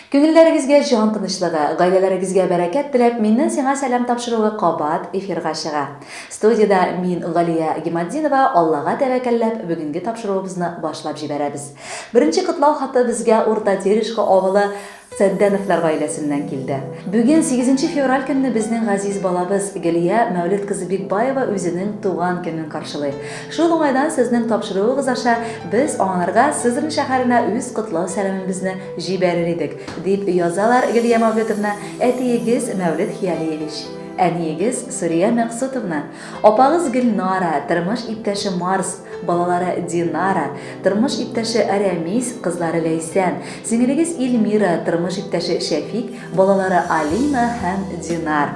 Күңелләрегезгә җан тынычлыгы, гаиләләрегезгә бәрәкәт теләп, Миннән сиңа сәлам тапшыруы кабат эфирга чыга. Студиядә мин, Галия Гиматдинова, Аллага тәвәккәлләп, бүгенге тапшыруыбызны башлап җибәрәбез. Беренче котлау хаты безгә Урта Терешка авылы Сәддәновлар гаиләсеннән килде. Бүген, сигезенче февраль көнне безнең газиз балабыз Гөлия Мәүлет кызы Бикбаева үзенең туган көнен каршылый. Шул уңайдан сезнең тапшыруыгыз аша без аңарга Сызрань шәһәренә үз котлау сәламебезне җибәрер идек, дип язалар Гөлия Мәүлетовна, әтиегез Мәүлет Хиялиевич, әниегез Сурия Мәкъсутовна, апагыз Гөлнара, тормыш иптәше Марс, балалары Динара, тормыш иптәше Рәмис, кызлары Ләйсән, сеңелегез Илмира, тормыш иптәше Шәфик, балалары Алина һәм Динар.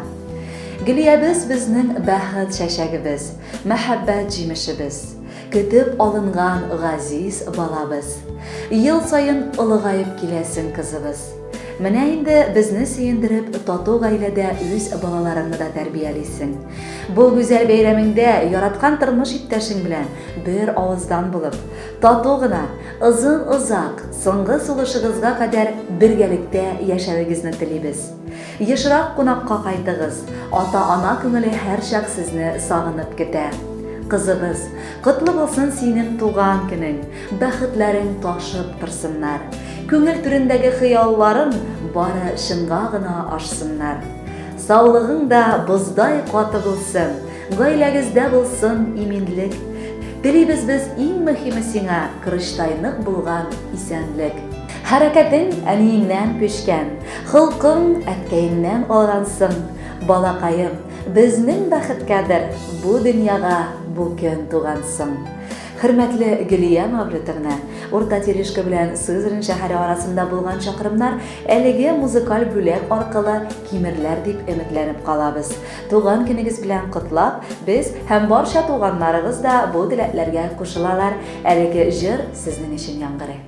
Гөлиябез безнең бәхет чәчәгебез, мәхәббәт җимешебез, көтеп алынган газиз балабыз. Ел саен олыгаеп киләсең, кызыбыз. Менә инде безне сөендереп, тату гаиләдә үз балаларыңны да тәрбиялисең. Бу гүзәл бәйрәмеңдә яраткан тормыш иптәшең белән бер авыздан булып, тату гына, озын-озак, соңгы сулышыгызга кадәр бергәлектә яшәвегезне телибез. Ешрак кунакка кайтыгыз, ата-ана күңеле һәрчак сезне сагынып көтә. Кызыбыз, котлы булсын синең туган көнең, бәхетләрең ташып торсыннар. Күңел түрендәге хыялларың бары чынга гына ашсыннар. Саулыгың да боздай каты булсын, гаиләгездә булсын иминлек. Телибез без иң мөһиме сиңа корычтай нык булган исәнлек. Хәрәкәтең әниеңнән күчкән, холкың әткәеңнән алгансың, балакаем, безнең бәхеткәдер бу дөньяга бу көн тугансың. Хөрмәтле Гөлия Мавлютовна, Урта Терешка белән Сызрань шәһәре арасында булган чакрымнар әлеге музыкаль бүләк аркылы кимерләр дип өметләнеп калабыз. Туган көнегез белән котлап, без һәм барча туганнарыгыз да бу теләкләргә кушылалар. Әлеге җыр сезнең өчен яңгырый.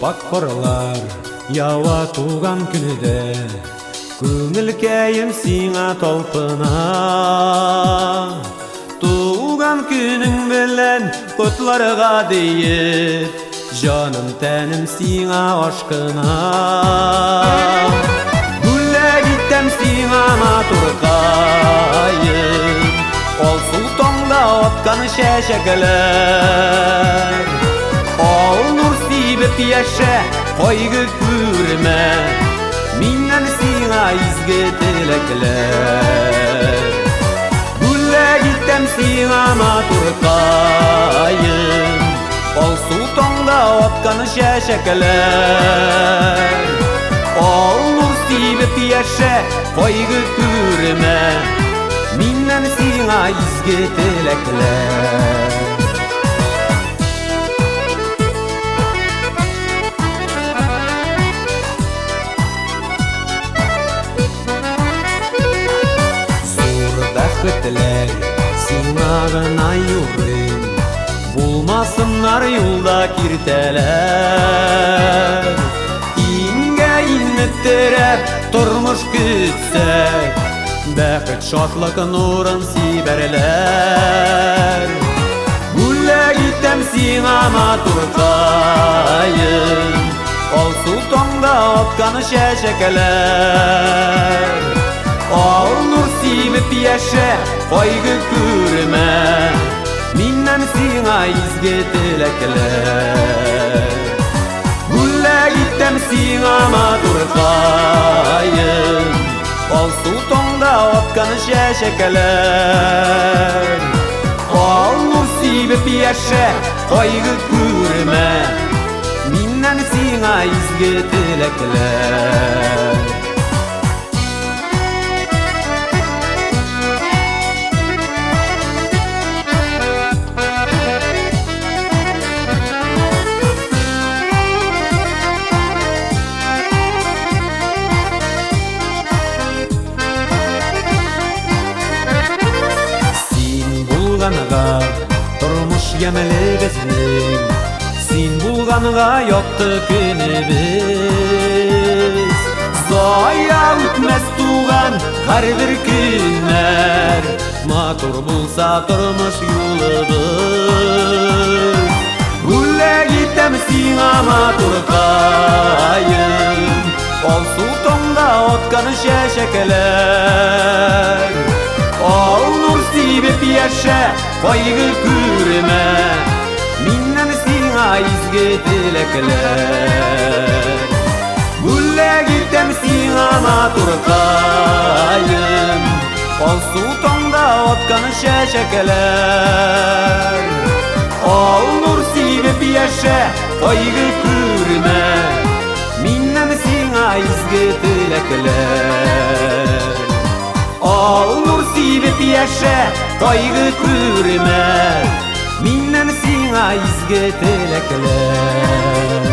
Аппак карлар ява туган көндә, Күңелкәем сиңа талпына. Туган көнең белән котларга диеп, Җаным тәнем сиңа ашкына. Бүләк итәм сиңа матуркаем, Алсу таңда аткан чәчәкләр. Ал нур сибеп яшә, кайгы күрмә, Миннән сиңа изге теләкләр. Бүләк итәм сиңа матуркаем, Алсу таңда аткан чәчәкләр. Ал нур сибеп яшә, кайгы күрмә, Миннән сиңа изге теләкләр. Зур бәхетләр сиңа гына юрыйм, Булмасыннар юлда киртәләр. Иңгә иңне терәп тормыш көтсәк, Бәхет шатлык нурын сибәрләр. Бүләк итәм сиңа матуркаем, Алсу таңда аткан чәчәкләр. Ал нур сибеп яшә, кайгы күрмә, Миннән сиңа изге теләкләр. Бүләк итәм сиңа матуркаем, Алсу таңда аткан чәчәкләр. Ал нур сибеп яшә, кайгы күрмә, Миннән сиңа изге теләкләр. ямьле безнең. Син булганга якты көнебез. Зая үтмәс туган һәрбер көннәр, Матур булса тормыш юлыбыз. Бүләк итәм сиңа матуркаем, Алсу таңда аткан чәчәкләр. Ал нур сибеп яшә, кайгы күрмә, Миннән сиңа изге теләкләр. Бүләк итәм сиңа матуркаем, Алсу таңда аткан чәчәкләр. Ал нур сибеп яшә, кайгы күрмә, Миннән сиңа изге теләкләр. Ал нур сибеп яшә, кайгы күрмә, Миннән сиңа изге теләкләр.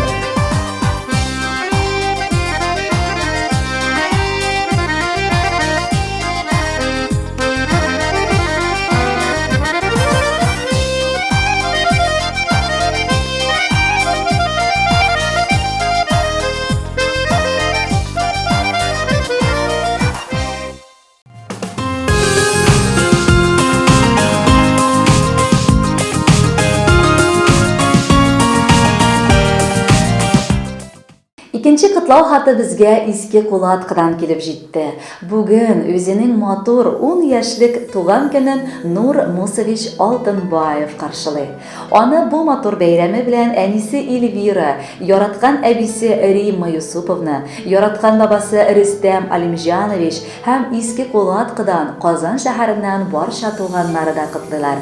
Икенче котлау хаты безгә Иске Кулаткадан килеп җитте. Бүген үзенең матур ун яшьлек туган көнен Нур Мусович Алтынбаев каршылый. Аны бу матур бәйрәме белән әнисе Эльвира, яраткан әбисе Римма Юсуповна, яраткан бабасы Рөстәм Алимҗанович һәм Иске Кулаткадан, Казан шәһәреннән барча туганнары да котлыйлар.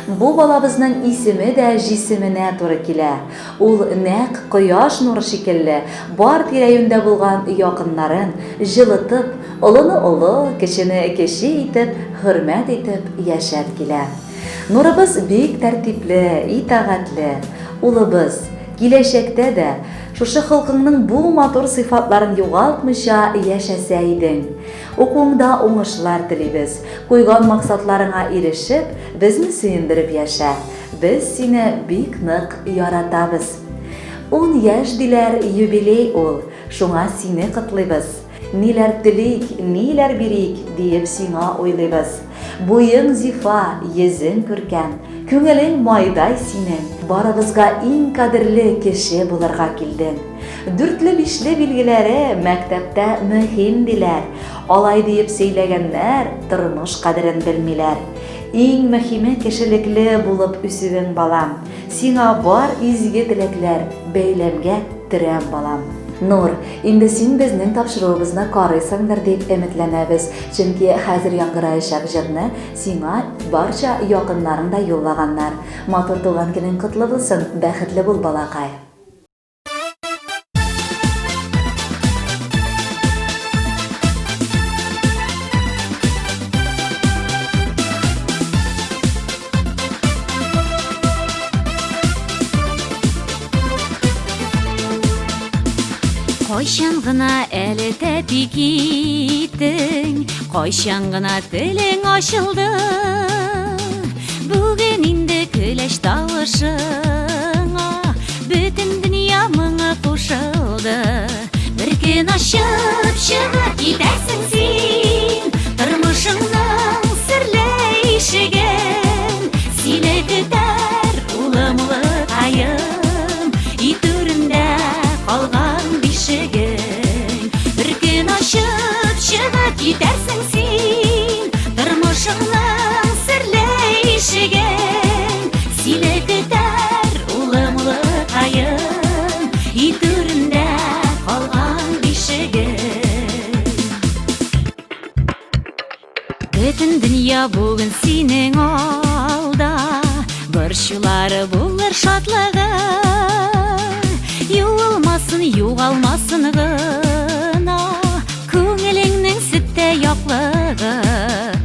Бу балабызның исеме дә җисеменә туры килә. Ул нәкъ кояш нуры шикелле, бар тирә-юньдә булган якыннарын җылытып, олыны олы, кечене кече итеп, хөрмәт итеп яшәп килә. Нурыбыз бик тәртипле, итагатьле. Улыбыз, киләчәктә дә шушы холкыңның бу матур сыйфатларын югалтмыйча яшәсә идең. Укуыңда уңышлар телибез. Куйган максатларыңа ирешеп, безне сөендереп яшә. Без сине бик нык яратабыз. Ун яшь диләр, юбилей ул, шуңа сине котлыйбыз. Ниләр телик, ниләр бирик, диеп сиңа уйлыйбыз. Буең зифа, йөзең күркәм, күңелең майдай синең, барыбызга иң кадерле кеше булырга килдең. Дүртле-бишле билгеләре мәктәптә мөһим диләр. Алай диеп сөйләгәннәр тормыш кадерен белмиләр. Иң мөһиме кешелекле булып үсүең, балам. Сиңа бар изге теләкләр бәйләмгә төрәм, балам. Нур, инде син безнең тапшыруыбызны карыйсыңдыр дип өметләнәбез, чөнки хәзер яңгыраячак җырны сиңа барча якыннарың да юллаганнар. Матур туган көнең котлы булсын, бәхетле бул, балакай! Кайчан гына әле тәпи киттең, кайчан гына телең ачылды. Бүген инде көләч тавышыңа бөтен дөнья моңы кушылды. Бер көн ачып чыгып китәрсең син, тормышыңның серле ишеген. Сине көтәр улым, улыкаем, өй түрендә калган бишегең. Бер көн ачып чыгып китәрсең син, тормышыңның серле ишеген. Сине көтәр улым, улыкаем, өй түрендә калган бишегең. Бөтен дөнья бүген синең алда, борчулары булыр шатлыгы. Юылмасын, югалмасын гына күңелеңнең сөттә яклыгы.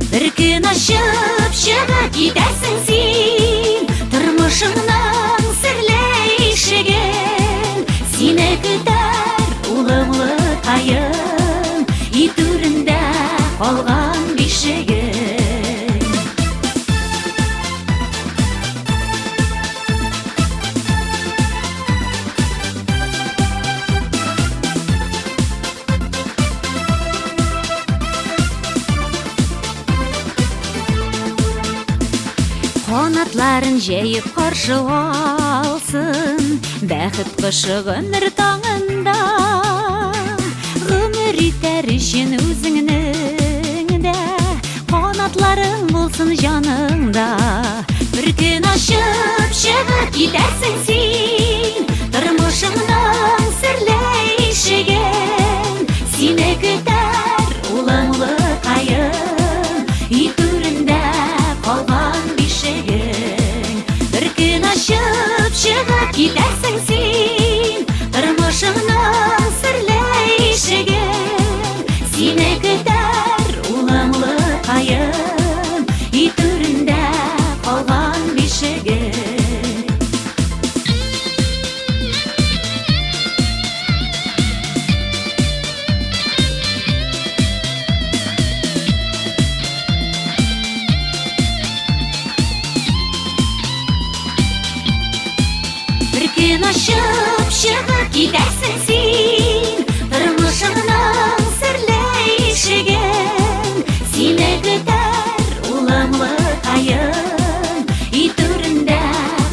Бер көн ачып чыгып китәрсең син, тормышыңның серле ишеген. Сине көтәр улым, улыкаем, өй түрендә калган бишегең. Канатларын җәеп каршы алсын Бәхет кошы гомер таңында. Гомер итәр өчен үзеңнең дә Канатларың булсын җаныңда. Бер көн ачып чыгып китәрсең син Тормышыңның серле ишеген. Сине көтәр улың, улыкаем, Өй түрендә калган бишегең. Бер көн ачып чыгып китәрсең син Тормышыңның серле ишеген. Сине көтәр улың, улыкаем, Өй түрендә калган бишегең. Бер көн ачып чыгып китәрсең син Тормышыңның серле ишеген. Сине көтәр улым, улыкаем, Өй түрендә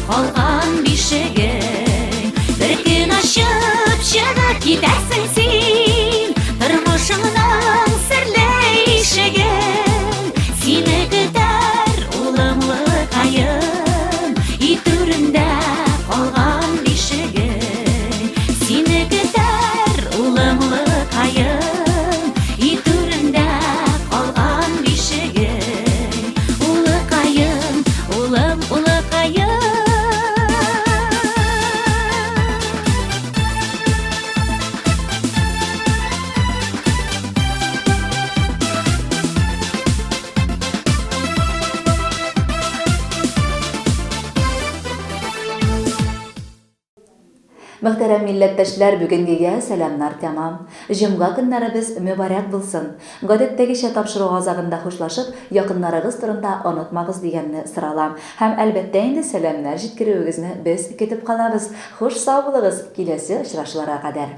калган бишегең. Бер көн ачып чыгып китәрсең син Тормышыңның серле ишеген. Сине көтәр улым, улыкаем, Өй түрендә калган бишегең. Сине көтәр улым, улыкаем, Өй түрендә калган бишегең. Улыкаем, улым, улыкаем. Мөхтәрәм милләттәшләр, бүгенгегә сәламнар тәмам. Җомга көннәребез мөбарәк булсын. Гадәттәгечә тапшыру азагында хушлашып, якыннарыгыз турында онытмагыз дигәнне соралам. Һәм әлбәттә инде сәламнәр җиткерүегезне без көтеп калабыз. Хуш сау булыгыз, киләсе очрашуларга кадәр.